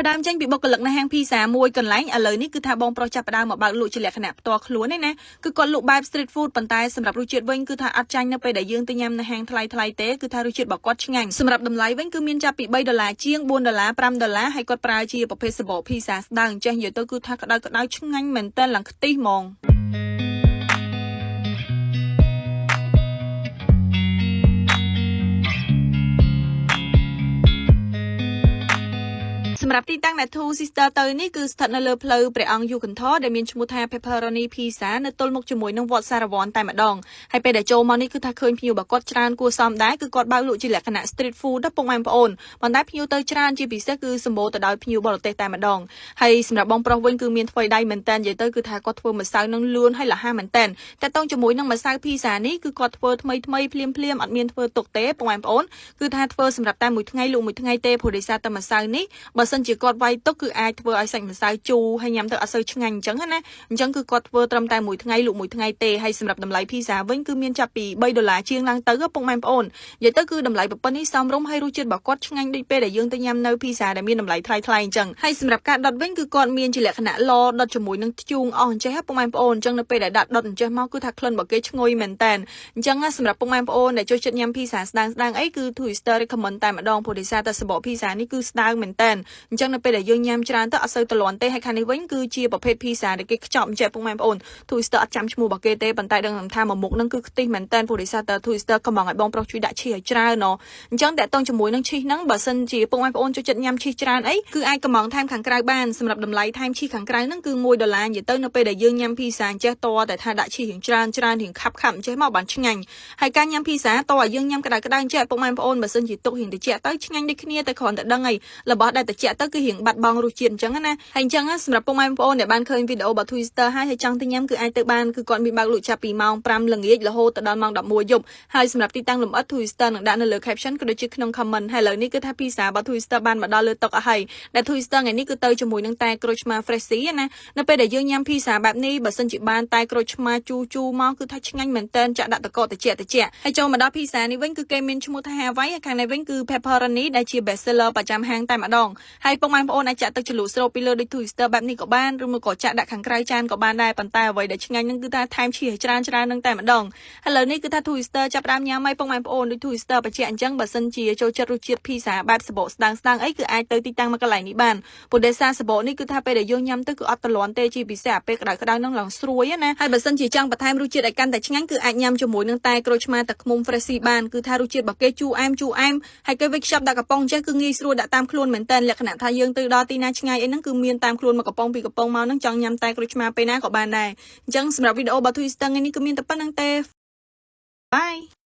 ផ្ដើមចេញពីបុគ្គលិកនៅហាងភីសាមួយកន្លែងឥឡូវនេះគឺថាបងប្រុសចាប់ផ្ដើមមកបើកលក់ជាលក្ខណៈផ្ទាល់ខ្លួនឯណាគឺគាត់លក់បែប street food ប៉ុន្តែសម្រាប់រសជាតិវិញគឺថាអត់ចាញ់នៅពេលដែលយើងទៅញ៉ាំនៅហាងថ្លៃថ្លៃទេគឺថារសជាតិរបស់គាត់ឆ្ងាញ់សម្រាប់តម្លៃវិញគឺមានចាប់ពី3ដុល្លារជាង4ដុល្លារ5ដុល្លារហើយគាត់ប្រើជាប្រភេទសបកភីសាស្ដើងចេះនិយាយទៅគឺថាក្តៅក្តៅឆ្ងាញ់មែនតើឡើងខ្ទិះហ្មង។ សម្រាប់ទីតាំងដែល Two Sister ទៅនេះគឺស្ថិតនៅលើផ្លូវព្រះអង្គយុគន្ធរដែលមានឈ្មោះថា Pepperoni Pizza នៅទល់មុខជាមួយនឹងវត្តសារវ័នតែម្ដងហើយពេលដែលចូលមកនេះគឺថាឃើញភ្ញៀវរបស់គាត់ច្រើនគួរសមដែរគឺគាត់បើកលក់ជាលក្ខណៈ street food ដល់ពុកម៉ែបងប្អូនប៉ុន្តែភ្ញៀវទៅច្រើនជាពិសេសគឺសម្បូរទៅដោយភ្ញៀវបរទេសតែម្ដងហើយសម្រាប់បងប្រុសវិញគឺមានថ្វីដៃមែនតើនិយាយទៅគឺថាគាត់ធ្វើម្សៅនឹងលឿនហើយលះមែនតើតែតងជាមួយនឹងម្សៅ pizza នេះគឺគាត់ធ្វើថ្មីថ្មីភ្លាមភ្លាមអត់មានធ្វើទុកទេពុកម៉ែបងប្អូនគឺថាធ្វើសម្រាប់តែមួយថ្ងៃលក់មួយថ្ងៃទេព្រោះដោយសារតែម្សៅនេះបើសិនជាគាត់វាយទុកគឺអាចធ្វើឲ្យសាច់ម្សៅជូរហើយញ៉ាំទៅអត់សូវឆ្ងាញ់អញ្ចឹងណាអញ្ចឹងគឺគាត់ធ្វើត្រឹមតែមួយថ្ងៃលក់មួយថ្ងៃទេហើយសម្រាប់តម្លៃភីសាវិញគឺមានចាប់ពី3ដុល្លារជាងឡើងទៅពុកម៉ែបងប្អូននិយាយទៅគឺតម្លៃប៉ុណ្ណេះសមរម្យហើយរសជាតិរបស់គាត់ឆ្ងាញ់ដូចពេលដែលយើងទៅញ៉ាំនៅភីសាដែលមានតម្លៃថ្លៃថ្លៃអញ្ចឹងហើយសម្រាប់ការដុតវិញគឺគាត់មានជាលក្ខណៈឡដុតជាមួយនឹងធ្យូងអស់អញ្ចេះពុកម៉ែបងប្អូនអញ្ចឹងនៅពេលដែលដាក់ដុតអញ្ចេះមកគឺថាក្លិនរបស់គេឈ្ងុយមែនតើអញ្ចឹងសម្រាប់ពុកម៉ែបងប្អូនដែលចូលចិត្តញ៉ាំភីសាស្ដើងស្ដើងអីគឺ Twister recommend តែម្ដងព្រោះដោយសារតែសបកភីសានេះគឺស្ដើងមែនតើអញ្ចឹងនៅពេលដែលយើងញ៉ាំច្រើនទៅអត់សូវទ្លាន់ទេហើយខាងនេះវិញគឺជាប្រភេទភីសាដែលគេខ្ចប់អញ្ចេះពុកម៉ែបងប្អូន Twister អត់ចាំឈ្មោះរបស់គេទេប៉ុន្តែដឹងថាមួយមុខហ្នឹងគឺខ្ទិះមែនតើព្រោះដោយសារតែ Twister កំងឲ្យបងប្រុសជួយដាក់ឈីឲ្យច្រើនណអញ្ចឹងតើតងជាមួយនឹងឈីសហ្នឹងបើសិនជាពុកម៉ែបងប្អូនចូលចិត្តញ៉ាំឈីសច្រើនអីគឺអាចកំងថែមខាងក្រៅបានសម្រាប់តម្លៃថែមឈីសខាងក្រៅហ្នឹងគឺ1ដុល្លារនិយាយទៅនៅពេលដែលយើងញ៉ាំភីសាអញ្ចេះតតែថាដាក់ឈីសរៀងច្រើនច្រើនរៀងខាប់ខាប់អញ្ចេះមកបានឆ្ងាញ់ហើយការញ៉ាំភីសាតឲ្យយើងញ៉ាំក្តៅក្តៅអញ្ចេះពុកម៉ែបងប្អូនបើសិនជាទុករៀងត្រជាក់ទៅឆ្ងាញ់ដូចគ្នាតែគ្រាន់តែដឹងអីរបស់ដែលត្រជាក់ទៅគឺរៀងបាត់បង់រសជាតិអញ្ចឹងណាហើយអញ្ចឹងសម្រាប់ពុកម៉ែបងប្អូនដែលបានឃើញវីដេអូរបស់ Twister ហើយហើយចង់ទៅញ៉ាំគឺអាចទៅបានគឺគាត់មានបើកលក់ចាប់ពីម៉ោង5ល្ងាចរហូតទៅដល់ម៉ោង11យប់ហើយសម្រាប់ទីតាំងលម្អិត Twister នឹងដាក់នៅលើ caption ក៏ដូចជាក្នុង comment ហើយឥឡូវនេះគឺថាភីសារបស់ Twister បានមកដល់លើតុអស់ហើយដែល Twister ថ្ងៃនេះគឺទៅជាមួយនឹងតែក្រូចឆ្មា Fresh ណានៅពេលដែលយើងញ៉ាំភីសាបែបនេះបើសិនជាបានតែក្រូចឆ្មាជូរជូរមកគឺថាឆ្ងាញ់មែនតើចាក់ដាក់តកតិចតិចហើយចូលមកដល់ភីសានេះវិញគឺគេមានឈ្មោះថា Hawaii ហើយខាងនេះវិញគឺ Pepperoni ដែលជា best seller ប្រចាំហាងតែម្ដងហើយពុកម៉ែបងប្អូនអាចចាក់ទឹកជ្រលក់ស្រូបពីលើដូច Twister បែបនេះក៏បានឬមួយក៏ចាក់ដាក់ខាងក្រៅចានក៏បានដែរប៉ុន្តែអ្វីដែលឆ្ងាញ់នឹងគឺថាថែមឈីសឲ្យច្រើនច្រើននឹងតែម្ដងឥឡូវនេះគឺថា Twister ចាប់ផ្ដើមញ៉ាំហើយពុកម៉ែបងប្អូនដូច Twister បញ្ជាក់អញ្ចឹងបើសិនជាចូលចិត្តរសជាតិភីសាបែបសបកស្ដើងស្ដើងអីគឺអាចទៅទីតាំងមកកន្លែងនេះបានព្រោះដោយសារសបកនេះគឺថាពេលដែលយើងញ៉ាំទៅគឺអត់ទ្លាន់ទេជាពិសេសអាពេលក្តៅក្តៅនឹងឡើងស្រួយណាហើយបើសិនជាចង់បន្ថែមរសជាតិឲ្យកាន់តែឆ្ងាញ់គឺអាចញ៉ាំជាមួយនឹងតែក្រូចឆ្មាទឹកឃ្មុំ Fresh បានគឺថារសជាតិរបស់គេជូរអែមជូរអែមហើយគេវេចខ្ចប់ដាក់កំប៉ុងចេះគឺងាយស្រួលដាក់តាមខ្លួនមែនតើលក្ខណៈថាយើងទៅដល់ទីណាឆ្ងាយអីហ្នឹងគឺមានតាមខ្លួនមកកំប៉ុងពីរកំប៉ុងមកហ្នឹងចង់ញ៉ាំតែក្រូចឆ្មាពេលណាក៏បានដែរអញ្ចឹងសម្រាប់វីដេអូរបស់ Twister ថ្ងៃនេះគឺមានតែប៉ុណ្្នឹងទេ។ Bye.